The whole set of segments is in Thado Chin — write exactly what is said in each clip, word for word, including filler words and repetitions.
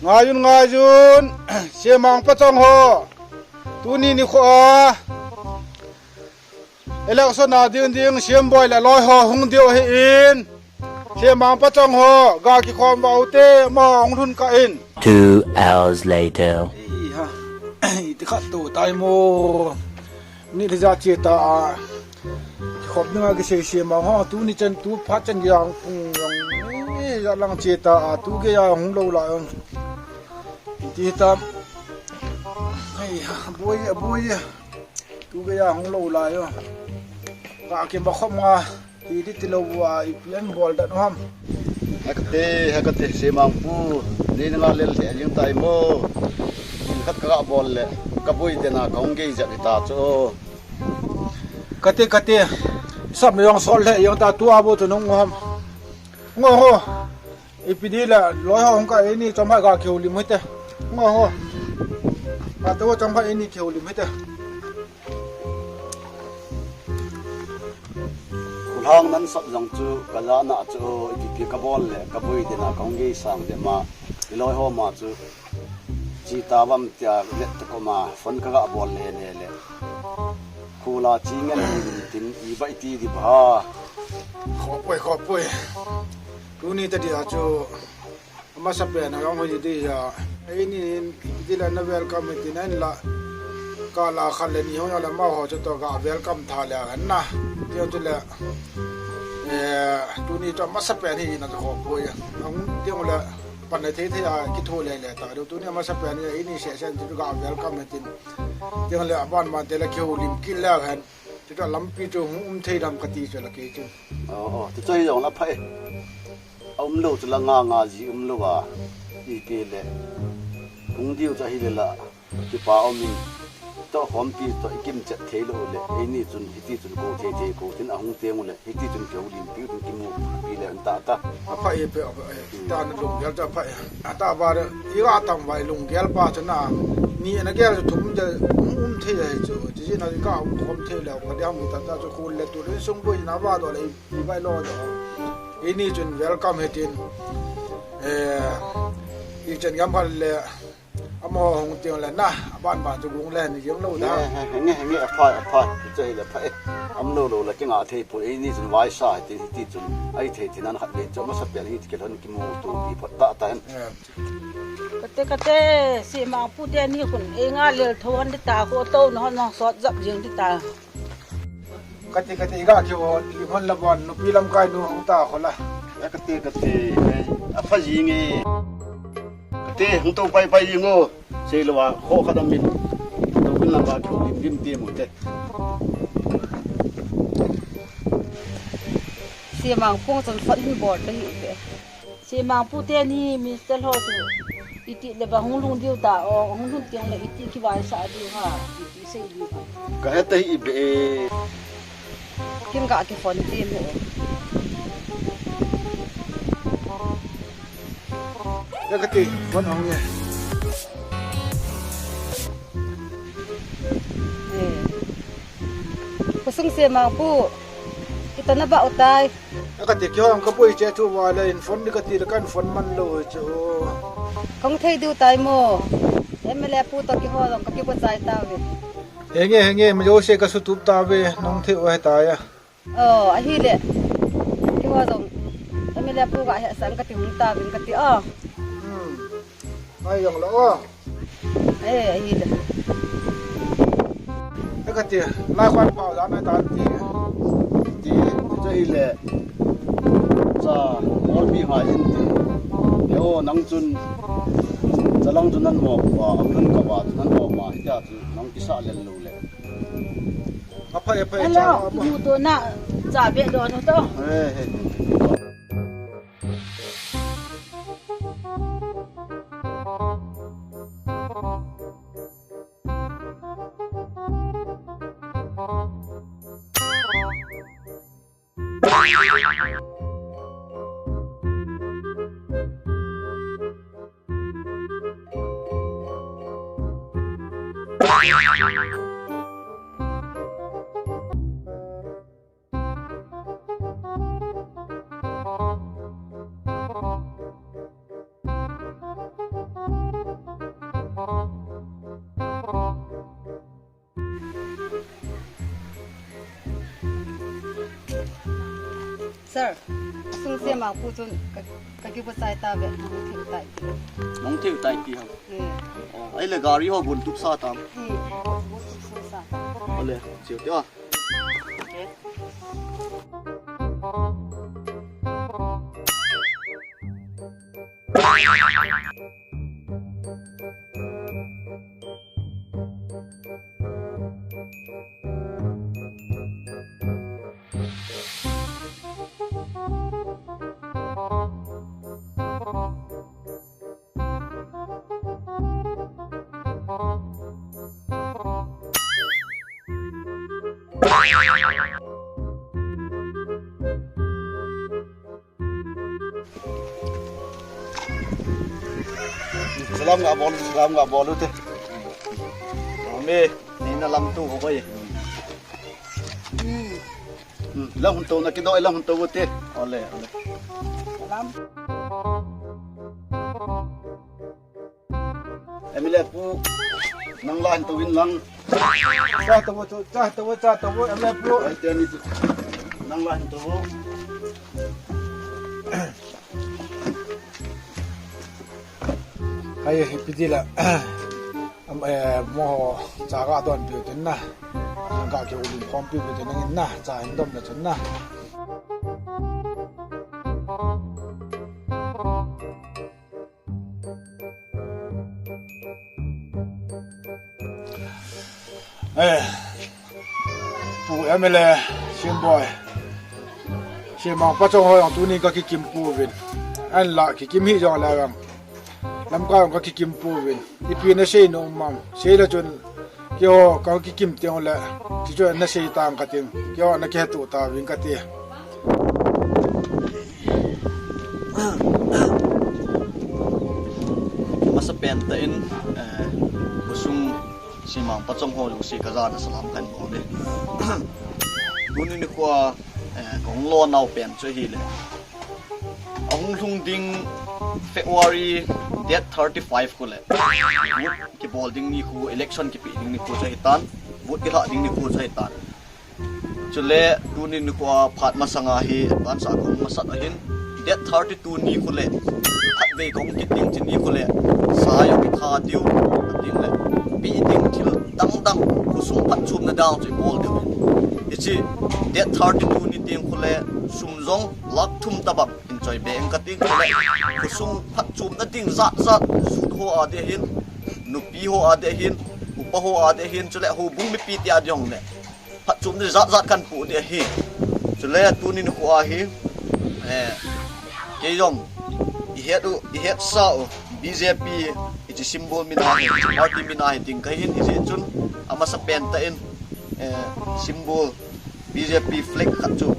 Ngaiyun, ngaiyun. Semang pachong ho. Tuni nikho a election a ding ding Semboi le loi ho hung diu ahin. Semang pachong ho, ga kikhom uvin te, mo hung lhun kah in. Two hours later. Ei ha. Iti khat tu tai mo. Ni le ja che ta a. Kikhom dinga kisei Semang ho, tuni chan tu phat chan yang pung yang. Ei, ja lang che ta a, tu gei a hung lou lai. Iti tam. Ei ha, boi, boi. Tu gei a hung lou lai o. Ka ke ma khom nga. Ti di ti lou a, ipi an bol dan ham. Hekate, hekate, Semang pu. Ni nga lel le jing tai mo. Khat ka bol le. Ka boi dena ka hung gei jep ta chu. Kate, kate. Sam yong sol le yong ta tu a bo tu nung ham. Ngo ho. Ipi di la, loi ho hung kah, eini chomkhat ga kihoulim hite. Ngo ho. Ato chomkhat eini kihoulim hite. Khulhang nan sap jong chu, ka jana chu, ipi pi ka bol le, ka boi dena, ka hung gei sang de ma, i loi ho ma chu. Chi ta vam tia, let ta ko ma, phone ka ga bol le le le. Khula chi ngen tin, i bai ti di ba. Khopoi, khopoi. Tuni ta dia chu. Amasa pen a jong hoi di a. Eini in di la na welcome ti nan la. Ka la khan le ni ho la ma ho chu to ga welcome tha le an na. Ti chu le. Eh, tuni to amasa pen hi na to khopoi. Ang ti le pan le thei thei a kitho le le ta. Tuni amasa pen hi eini se sen chu ga welcome tin. Ti le aban man te la kihoulim kit le han. Ti to lampi chu hung um thei dam kati chu la ke chu. Oh, oh, ti chu hi jong la phai. A um lou chu la nga nga ji um lou a, ipi le. Hung diu chu ahi le la, kipa um in, to khompi to i kimchet thei lou le, eini chun hiti chun ko thei thei ko, tin a hung teng u le, hiti chun kihoulim pi u tin kimu pi le an ta ta. A pha e pe, a pha e. Ta na lunggel chu a pha e. A ta ba re, i ga tam vai lunggel pa chu na, ni na gel chu thum de, um, um thei le chu, ti ji na ka um khom thei le, ka de ham ta ta chu khul le tu le sung boi na ba do le, i bai lo do. Eini chun welcome hitin. Eh, i chen gam hal le, amo hung tiang le na, aban ban chu gung le ni jeng lo da. Nge, nge, nge, a pha, a pha, chu hi le pha e. Am lo lo le kinga thei pu, eini chun vai sa hitin, hiti chun, ai thei tin an khat le chu, amasa pen hi ti ke lhon kimu tu pi phot ta ta hen. Eh. Kate, kate, Semang pu te ni khun, ei nga lel tho han di ta ko to no, no sot jap jeng di ta. Kati, kati, i ga kihou, i hon la bon, nupi lamkai nu hung ta kho la. Ya kati, kati, eh, a pha ji nge. Kati, hung to pai pai ji ngo. Sei lo wa, kho kha dam min. To bin lam ga kihou lim lim ti mo te. Semang pu chun phone hin bol te hi te. Semang pu te ni Mister Ho chu iti le ba hung lhun diu ta o, hung lhun tiang le iti kivai sa diu ha, iti sei diu ha. Ka he ta hi be. Kin ga ki phone ti mo. Ya kati, phone hung ye. Eh. Khosung Semang pu. Kita na ba utai. Kati kihou ang ka poi che thu va le in phone ni kati le kan phone man lo chu. Kong thei diu tai mo. M L A pu to kihou ang ka kibo chai ta ve. Henge, henge, mi jo se ka su tup ta ve, nong thei o he ta ya. Oh, ahi le. Kihou ang. M L A pu ga he sang kati hung ta ve kati a. Hmm. Ai jong lo o. Eh, ahi le. Ka ti, la kwan pau da na ta ti. Ti, ti hi le. Cha, mol mi ha in ti. Yo, nang chun. Cha lang chun nan mo pa, ang chun ka ba, nan mo ma, hi ta chun, nang kisa le lo le. A pha, a pha, hello, cha, mu to na, cha be do no to. Eh, eh. Sir, sung se ma pu chun ka, ka ki bu sai ta ve, nung thil tai ti. Nung thil tai ti ham. Eh. Oh, ai le gari ho bun tup sa tam. Eh, bun tup sa sa. Ole, chiu ti a. Okay. Salam nga bol, salam nga bol ute. Ame, ni na lam tu ho bai. Hmm. Hmm, lam hun to na kido, lam hun to ute. Ole, ole. Salam. Emile pu, nang la hin to vin lang. Cha to vo, cha to vo, cha to vo, Emile pu. Ai te ni tu. Nang la hin to vo. Ai, hi pi di la. Am, eh, mo cha ga don pi tin na. Ga ke u lin khom pi pi tin na, cha hin dom na chun na. Eh, pu M L A, Simboi. Simang Pachong ho jong tuni ka kikim pouvin. Ahinla kikim hi jong le vang. Lamkai jong ka kikim pouvin. Ipi na sei nom am. Sei le chun keiho ka kikim teng le. Ti chu na sei tang ka ting. Keiho na kihetto tauvin ka ti. Masapen tah in, eh, khosung Simang Pachong ho jouse ka jana salam kahin bol e. Tuni nikho a, eh, kahung lo nau pen chu ahile. Ahung lhung ding February date thirty-five khu le. Vote kibol ding nikho, election kipe ding nikho chu ahitan. Vote kilha ding nikho chu ahitan. Chule tuni nikho a phat masanga hi advance a kahung masat ahin, date thirty-two nikho le khatvei kahung kit ding chu nikho le sa jong kitha diu, ating le pe ding thil dang dang khosung phatchomna ding chu ibol diu. Hiche date thirty-two ni teng khu le sum jong lakh thum tabang in choi be ing kating le khosung phatchomna ding jat jat, jut ho a ding ahin, nupi ho a ding ahin, upa ho a ding ahin, chule houbung mipi te a ding le phatchomna jat jat kahin po ding ahi. Chule tuni nikho a hi, eh, kei jong ihet u, ihet sa u, B J P, hiche symbol min a hi, party min a hi ding kahin, hijeh chun amasapen tah in, eh, symbol B J P flag khat chu,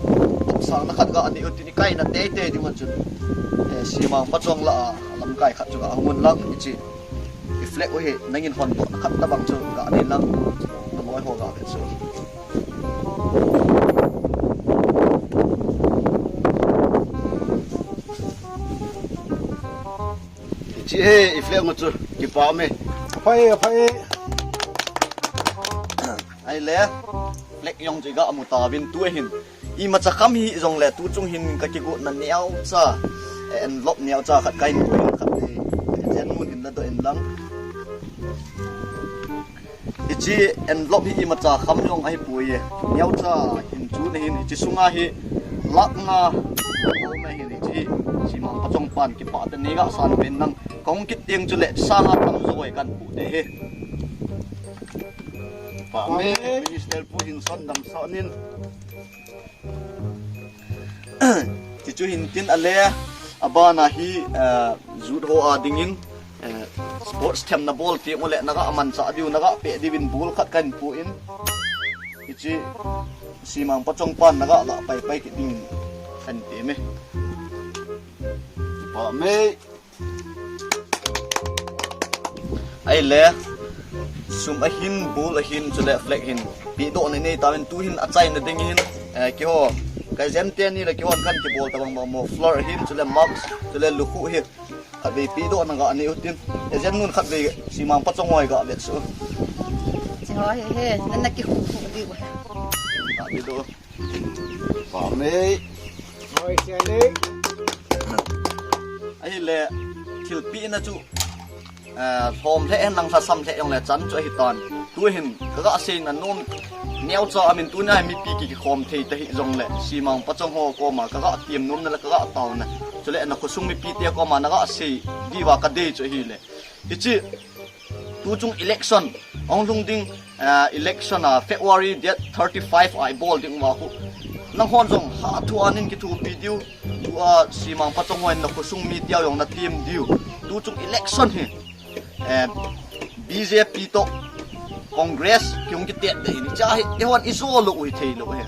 sang na khat ga nei u tin, ikaina teitei ding a chun, eh, Simang Pachong lah a, lamkai khat chu ga hung un lang, hiche i flag u hi nangin hon doh khat tabang chu ga nei lang, naloi ho ga ve chu. Hiche hi i flag u chu, kipa um e. Aphai, aphai. Ahile, flag jong chu iga mu tauvin tu ahin. Imacha kham hih jongle tu chung hin ka kigotna neocha, eh, envelope neocha khat kahin pui in khat le, eh, jen mun hin ladoh in lang. Hiche envelope hi imacha kham jong ahipoi e. Neocha hin chu nahin hiche sunga hi lakh nga nahin hiche Simang Pachong pan kipah tah in neiga san pen lang. Kahung kit teng chule sang a tamjo kahin po ding ahi. Pa me, Minister pu hin son dam son in. Hichu hin tin ale, abana hi, eh, jut ho a dingin, eh, sports themna bol teng ule naga manchah diu, naga peh diuvin ball khat kahin pu in. Hiche Simang Pachong pan naga lah pai pai kit dingin kahin tem e. Pa me. Ahile, sum ahin, ball ahin, chule flag hin, pedohna nei tauvin tu hin achaina ding hin, eh, keiho, ka jen teni le keiho kahin kibol tabang bang muffler ahin, chule mask, chule lukhuh hi, khatvei pedohna ga nei utin, eh, jen nun khatvei Simang Pachong hoi ga vet su. Chi ho hi he, nana kikhuh khuh diu. Ga pedoh. Pa mei. Ahile, thilpeh na chu, eh, lhom lheh hen lang lhasam lheh jongle chan chu ahitan. Tuhin, kaga seina nom, neocha amin tunia mipi kikikhom thei tahih jongle, Simang Pachong ho koma kaga tem nomna le kaga taona. Chule nakhosung mipi te koma naga sei diuva kadei chu ahile. Hiche, tuchung election, ahung lhung ding, ah, election a February date thirty-five a ibol ding uva khu. Nanghon jong hatah a neikithopi diu, tua Simang Pachong hon nakhosung mi teu jong natem diu. Tuchung election hi, eh, B J P toh Congress kihung kitet ding ahi, hiche hi, eihon ijo lou u hithei lou ahi.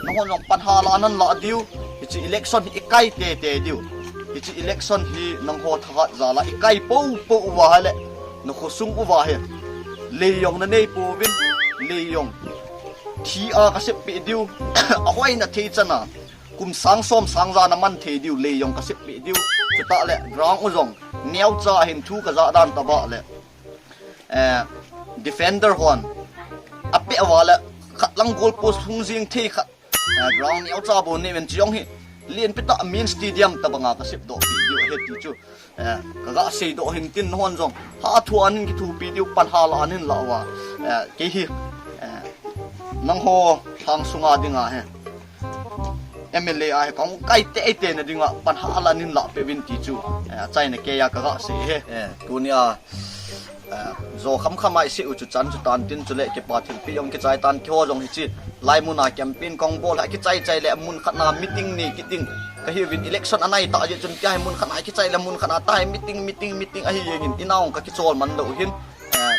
Nanghon jong pan hala nan la diu, hiche election hi ikai teitei diu. Hiche election hi nangho thahat jal a ikai poupou uva ahile, nakhosung uva hi lei jong nanei pouvin, lei jong thi a kasep peh diu, ahoina thei chan a, kum sang som sang ja naman thei diu, lei jong kasep peh diu. Chutah le ground u jong neocha hin thu kajah dan tobang le, eh, defender hon apeh uva le khat lang goal post hung jing thei khat, eh, ground neocha bou nei uvin, chu jong hi lenpi tah a mini stadium tobang a kasep doh peh diu ahi ti chu. Eh, kaga seidoh hin tin, nanghon jong hatah a neikithopi diu, pan hala nan la uva. Eh, kei hi, eh, nangho lhang sunga dinga hi M L A a hi kahung kai teitei na dinga pan hala nan la peh uvin ti chu, eh, achaina keiya kaga sei ahi. Eh, tunia, eh, jo khamkham a isei u chu chan chu tan tin, chule kipa thilpeh jong kichai tan, keiho jong hiche lai mun a campaign kahung bol a kichai chai le mun khat na meeting nei kit ding kahiuvin, election anai tah jeh chun tia hi mun khat na kichai le mun khat na tia hi meeting, meeting, meeting ahi jengin, ina jong kakichol man lou hin, eh,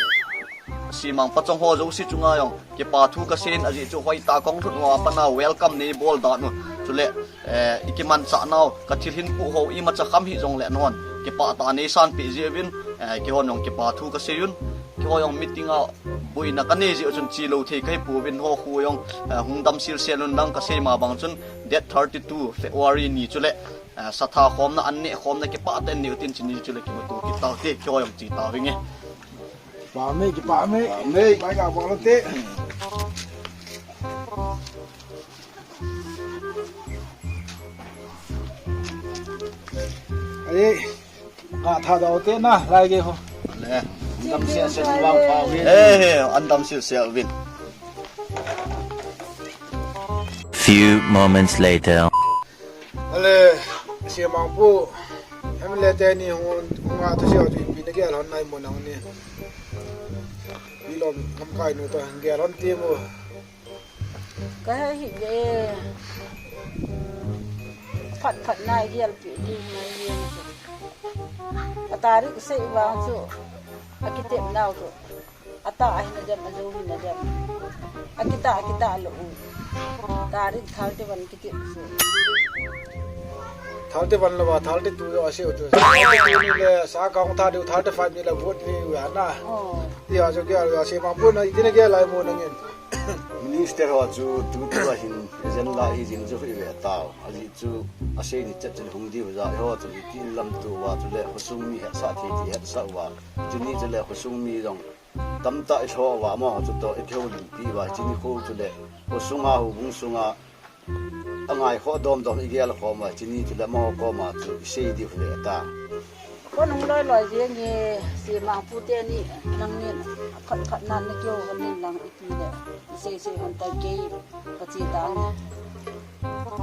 Simang Pachong ho jouse chunga jong kipa thu kasei in, ajeh chu hoitah a kahung lhun uva pat a welcome neibol dan u. Chule, eh, ikimanchah nau, kathil hin pu ho imacha kham hih jongle nanghon kipah tah a neisan peh jeh uvin, eh, keihon jong kipa thu kasei un. Keiho jong meeting a boina kanei jeh u chun chelou thei kahi pouvin, ho khu jong, eh, hung damsel sel un lang, kasei ma bang chun date thirty-two February ni chule, eh, satha khomna, an neh khomna kipah tah in nei u tin, chuni chule kimuto kit taute, keiho jong che tauvinge. Kipah me, kipah me. Kipah me. Bai ga bol te. Ai, nga tha dau te na, lai ge ho. Le, an damsel sel vang pha uvin. Eh, an damsel sel uvin. Few moments later. Ale, Simang pu, M L A teni hung, hung a thusia chu ipi nagel hon nai mo nangni. Ipi lom lamkai nu toh gel hon ti mo. Kahe hih ve. Phat phat nai gel pi ding nai gel. A tarik sei vang chu, akitep nau chu. Atah ahi nadem, ajo hi nadem. Akitah, akitah lou u. Tarik thirty-one kitep chu. Thirty-one lou va, thirty-two jo asei u chu. Thirty-two ni le, sa kahung tha diu, thirty-five ni le vote ni u ana. Oh. Tia chu kei a Simang pu na, iti nagel lai mo nangin. Minister ho chu tutu a hin agenda hi jing chu hi ve tao. Ajeh chu asei ni chet chu hung diu ja ho chu itin lamto uva chule khosung mi hetsah thei thei hetsah uva. Chuni chule khosung mi jong tamtah ilhoh uva, amaho chutoh ikihoulimpi uva, chuni khu chule khosunga houbung sunga angaikhoh domdom igel khom uva, chuni chule amaho koma chu isei diu le ta. Kon hung loi loi jeng e, Simang pu teni, nangnin khat khat nan nakihou hon in lang ipi le isei sei hon tai, kei kache tange.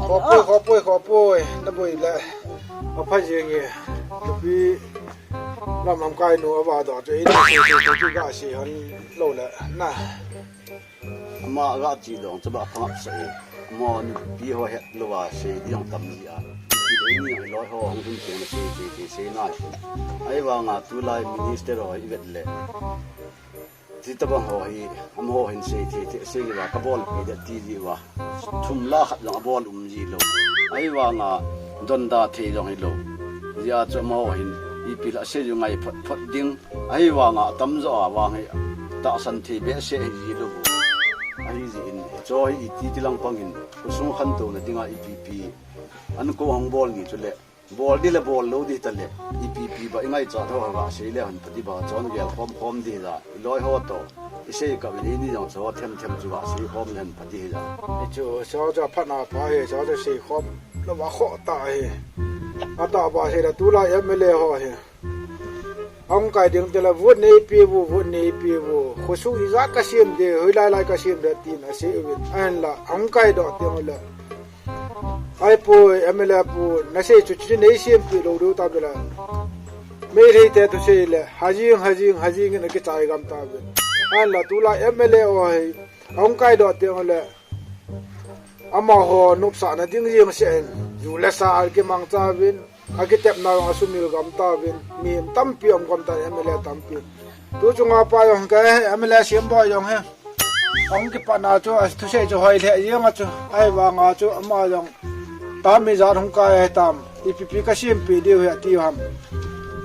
Khopoi, khopoi, khopoi. Naboi le. Apha jeng e. Tupi lam lamkai nu ava doh chu, eini sei sei chu ga sei hon lou le na. Ama ga che dong chu ba phangap sa e. Amaho nupi ho het lou va sei ding tam ji a. Eini loi ho hung hin teng sei sei sei sei nai. Ahivanga tulai minister ho ivet le. Chuti tabang ho hi, amaho hin sei thei thei, sei uva kabolpi ding ti ji uva. Thum la khat jong abol um ji lou. Ahivanga donda thei jong hilou. Hijeh chun amaho hin ipi la sei u ngai phot phot ding. Ahivanga atamjo a vang hi tahsan thei behseh hi ji lou. Ahijeh in, hicho hi iti ti lang pang in, khosung khantouna dinga ipi pi. An ko hung bol ni chule. Bol ding le bol lou ding tale, ipi pi ba ingaichat ho ga sei le hon pha ding ba, chon gel khom khom ding ja, iloi ho toh, isei kah uvin eini jong chu them them chu ga sei khom le hon pha ding ja. Hichu, sa chu aphat na pha e, sa chu sei khom. Nava khoh ta hi. Atah ba hi la tulai M L A ho hi. Ahung kai ding tile vote neipi vo, vote neipi vo. Khosung ijat kasem ding, hoilai lai kasem ding tin asei uvin. Ahinla, ahung kai doh teng ule. Ahi poi, M L A pu, nasei chu chu neisem pi lou diu ta bela. Meitei te thusei le, hajing, hajing, hajing in akichai gam ta bela. Ahinla, tulai M L A ho hi, ahung kai doh teng ule. Amaho nopsahna ding jeng seh in, ju le sa akimang tauvin, akitepna jong asumil gam tauvin, mi tampi um gam ta M L A tampi. Tu chunga pa jong ka M L A Simboi jong hi. Ahung kipatna chu, athusei chu hoi lheh jeng a chu, ahivanga chu, ama jong tam ijat hung kai ahi tam. Ipi pi kasem pi diu hi ati ham.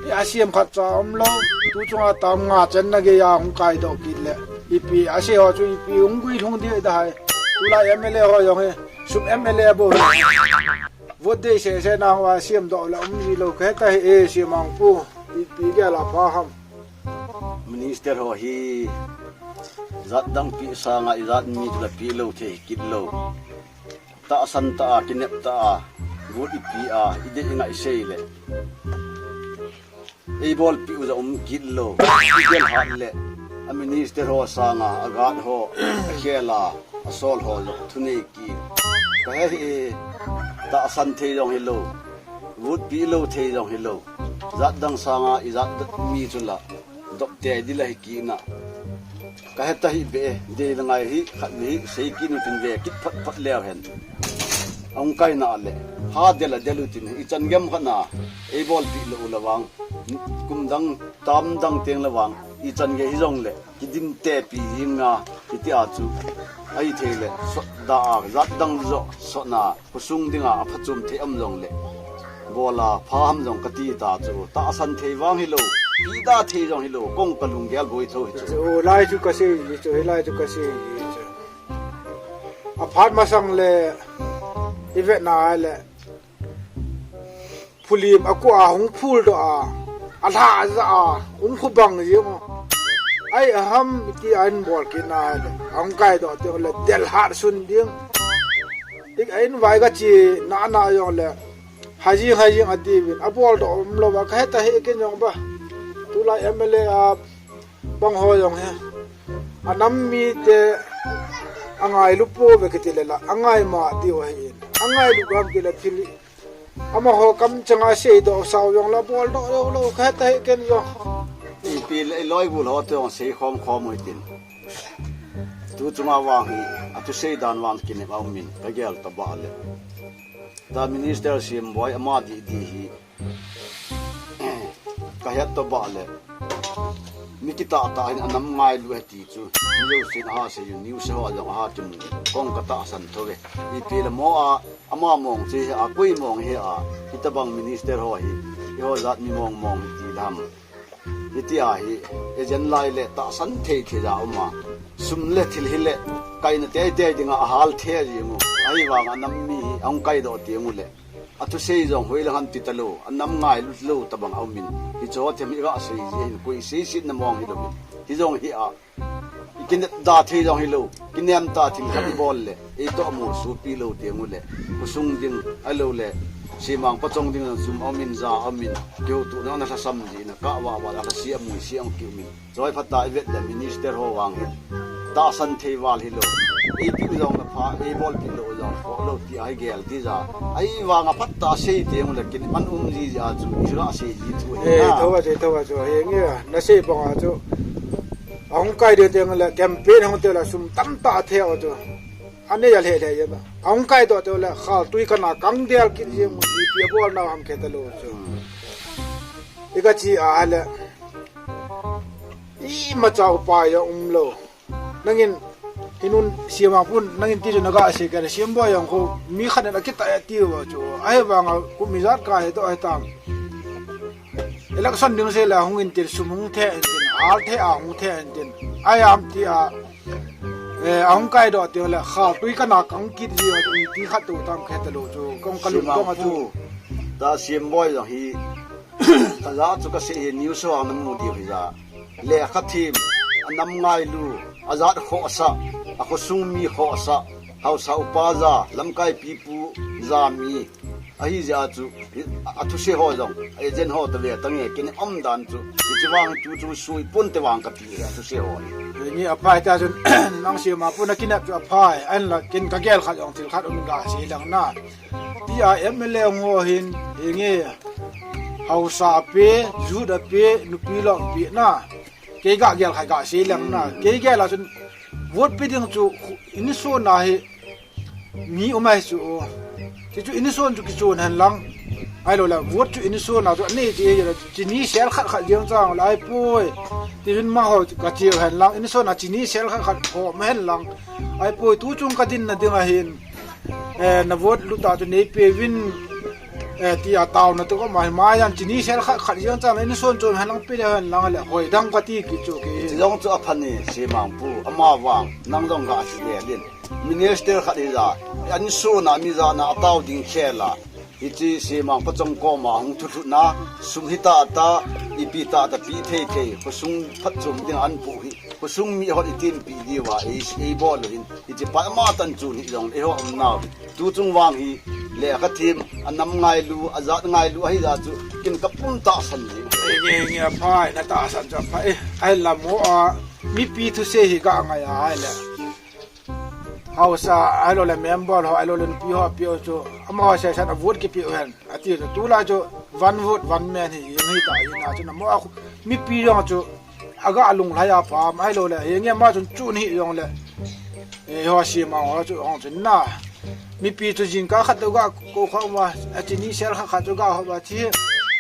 I asem khat cha um lou. Tu chunga tam nga chan na gei a hung kai doh kit le. Ipi asei ho chu ipi hung guilhung diu da hai. Tulai M L A ho jong hi. Sum M L A bou. Vote dei sese na ho asem doh la um ji lou ka heta hi e Siamang pu. Ipi gel a pha ham. Minister ho hi jat dang pi sanga ijat mi chu la pi lou thei kit lou. Tahsan ta a, kinep ta a, vote ipi a, idei ingai sei le. Eibolpi u jong um kit lou, idel hat le. A minister ho sanga, a guard ho, akhel a, asol ho jong thunei kit. Kahe hi, tahsan thei jong hilou, vote pi lou thei jong hilou. Jat dang sanga, ijat mi chu la. Dop te di la hi kina. Ka heta hi be, de la ngai hi, khat ni hi, sei kinu tin ve, kit phat phat leu hen. Ahung kai na le, ha de la de lu tin, ichan gem khat na, eibolpi lou la vang. Kum dang, tam dang teng la vang, ichan ge hi jong le, kidim te pi jing nga, kiti a chu. Ahithei le, sot da a, jat dang jo, sot na. Khosung dinga aphachom thei um jong le. Bola, pha ham jong kati ta chu. Tahsan thei vang hilou. Pida thei jong hilou. Kong kalunggel boi tho hi chu. Chu lai chu kasei ji chu, hilai chu kasei ji chu. Aphat masang le, ivet na le. Phulim akua hung phul doh a. Alha ja a. Hung khu bang ji mo. Ai aham ti an bol kit na le. Ahung kai doh ti le. Del hat sun ding. Ik a in vai ka chi na na jong le. Hajing hajing ati vin. Abol doh um lou ba. Ka heta hi ken jong ba. Tulai M L A a bang ho jong he. Anam mite angailu po ve kiti le la. Angai ma ti o he in. Angailu gam ti le thil. Amaho kam changa sei doh sao jong la bol doh lou lou. Ka heta hi ken jong. Ipi le loi bul ho te jong sei khom khom u hitin. Tu chunga vang hi, athusei dan vang kinem a um in, ka gel ta ba le. Ta Minister Simboi ama di di hi, ka het ta ba le. Mi kitah tah hin anam ngailu e ti chu. Mi lo sin aha sei u, news ho jong aha kimu. Kong ka tahsan tho ve. Ipi le mo a, ama mong chi hi a, koi mong hi a. Hitabang Minister ho hi. Eiho jat mi mong mong hi ti lam. Hiti a hi, agent lai le tahsan thei thei ja um a. Sum le thil hi le, kaina tei tei dinga ahal thei jing u. Ahivanga nam mi hi, ahung kai doh ti u le. Athusei jong hoilang han ti talou, anam ngailu lou tabang a um in. Hicho them hi ga sei ji hin koi sei sit na mong hilou. Hi jong hi a. I kinep da thei jong hilou, kinem ta thil khat i bol le, eitoh mo supi lou teng u le, khosung ding, ahilou le, Simboi pachong ding jong sum a um in ja a um in, keu tu na na lhasam ji na ka wa wa la si a mui si ang ki um in. Choi phat ta i vet le Minister ho vang hi. Tahsan thei val hilou. Eipi u jong la pha, eibolpi lou jong pho lou ti a hi gel ti ja. Ahivanga phat ta sei teng u le kin man um ji ja chu, i ra sei ji chu. Eh, tho va chu, tho va chu, he nge, na sei bang a chu. Ahung kai ding teng le campaign hung te la sum tamtah thei u chu. Anei a le le ye ba. Ahung kai doh te le khal tui kana kang del kit ye mu ni pi bol na ham khe ta lou chu. I ka chi a le. Imacha upai a um lou. Nangin hinun Simboi pun nangin ti chu na ga sei ka le Simboi jong khu mi khat in akitah e ti u chu. Ahivanga kum ijat ka he doh he tam. Election ding sei la hung in tin sum hung the in tin, al the a hung the in tin. Ai am ti a, eh, ahung kai doh ti le kha tui kana kang kit ji ti khat tu tam khe ta lou chu. Kong ka lung kong a chu. Simboi pu. Ta Simboi jong hi. Ka ja chu ka sei hi news ho na mu diu hi ja. Lekha thim, anam ngailu, ajat khohsah, akhosung mi khohsah, haosa upa ja, lamkai pipu ja mi. Ahi jeh a chu, hi, a, a thuse ho jong, a agent ho ta ve tange, kin um dan chu, hiche vang chu chu sui pun te vang kati, a thuse ho hi. Ni a pai ta chun, nang sema pun a kinep chu a pai, an la kin ka gel khat jong thil khat um ga sei lang na. Tia M L A ho hin, hi nge, hausa pe, youth a pe, nupi lom pe na. Kei ga gel khat ga sei lang na. Kei gel a chun, vote pe ding chu, khu-, in sung na hi, mi um ahi chu. Ti chu in sung chu kichun hen lang. Ahilou le, vote chu in sung na chu, ani ti, chini sel khat khat jeng chang lai poi. Ti chun ma ho ka chiu hen lang, in sung na chini sel khat khat ho ma hen lang. Ahipoi, tu chung ka din na ding ahin. Eh, na vote lut a chu nei pe vin, eh, tia taona tu ka ma hi ma yan chini sel khat khat jeng chang in sung chu hen lang pe le hen lang le hoi dang ka ti ki chu ki. Ti jong chu a phan ni, Semang pu, ama vang, nang jong ga sei le lin. Minister khat hi ja, an sung na mi ja na a tao ding khel a. Hiche Semang Pachong koma hung thu thu na, sum hi ta ta, ipi ta ta pe thei thei, khosung phatchom ding an pu hi. Khosung mi hon i tin pe diu a, ei, ei bol u hin. Hiche pa ama tan chu ni jong, ei ho um nau. Tu chung vang hi, le ka thim, a nam ngailu, a jat ngailu, ahi ja chu, kin ka pum tahsan ni. Nge, nge, a pai, na tahsan chu a pai. Eh, ahi la mo a, mipi thusei hi ka ngai a, ahi le. Hausa, ahilou le member ho, ahilou le nupi ho, pi ho chu, ama ho sei san a vote kipe u hen. Ati chu, tulai chu, one vote, one man hi, hi ta, hi na chu, na mo a khu, mipi jong chu, a ga lunglhai a pha, ahilou le, hi nge ma chun chun hi jong le. Eh, ho Semang ho chu, hong chun na. Mipi chu jingkah khat chu ga ko kha ma, a chini sel khat khat chu ga ho ba chi.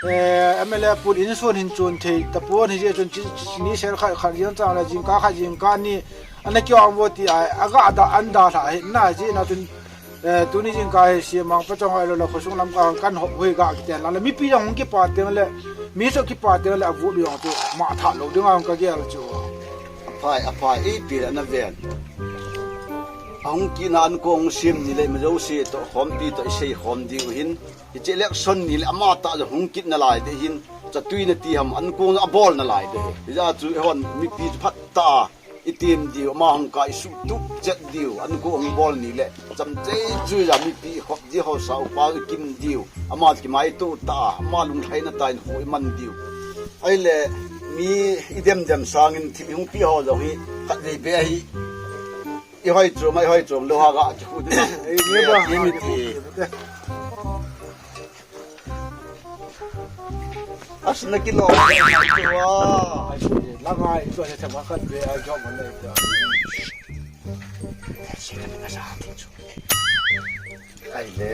Eh, M L A pu in sung hin chun thei, ta pon hi je chun chi, chi, chini sel khat khat jeng chang le, jingkah khat jingkah ni, ana kio ang vo ti a, a ga da, an da lha hi, na ji na chun, eh, tuni jingkah hi Semang Pachong ahilou le khosung lam ka kan hop hui ga kiten la le, mipi jong hung kipa teng le, mi chu kipa teng le, a vote jong chu ma tha lou ding a hung ka gel chu. A pai, a pai, ipi le na ven. A hung kit na an kong sim ni le, ma jo si to, khompi to, i sei khom diu hin. Hiche election ni le ama ta jong hung kit na lai te hin, chatui na ti ham an kong a bol na lai te. Hija chu eihon mipi chu phat ta i tim diu, ama hung ka i sutup chet diu, an kong hung bol ni le, cham chei chu ja mipi khop di ho sa upa i kim diu, ama ki mai tu ta, ama lunglhai na ta in khu i man diu. Ahile mi i dem dem sangin thil hung pi ho jong hi, khat vei be hi, i hoi chu, mai hoi chu, lo ha ga ki khu di. Ei, ni ba, ni mi ti. As na kilo. Wa. Langa ito sa sa makan be a job mo na ito. Ahile,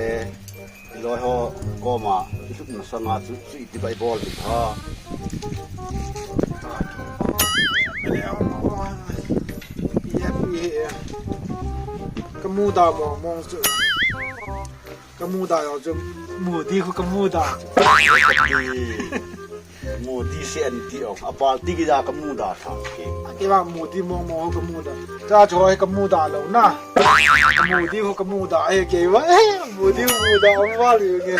loi ho koma, ilup na sanga chu, chu iti bai bol di ha. Ka muda mo, mo chu. Ka muda jong chu, Modi khu ka muda. Modi se an ti ong, a party kija ka muda tha ke. Kei vang Modi mong mong ka muda. Cha chu hoi ka muda lou na. Modi khu ka muda, eh, kei vang, eh, Modi muda, ong vang li nge.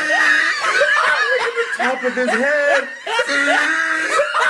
Top of his head.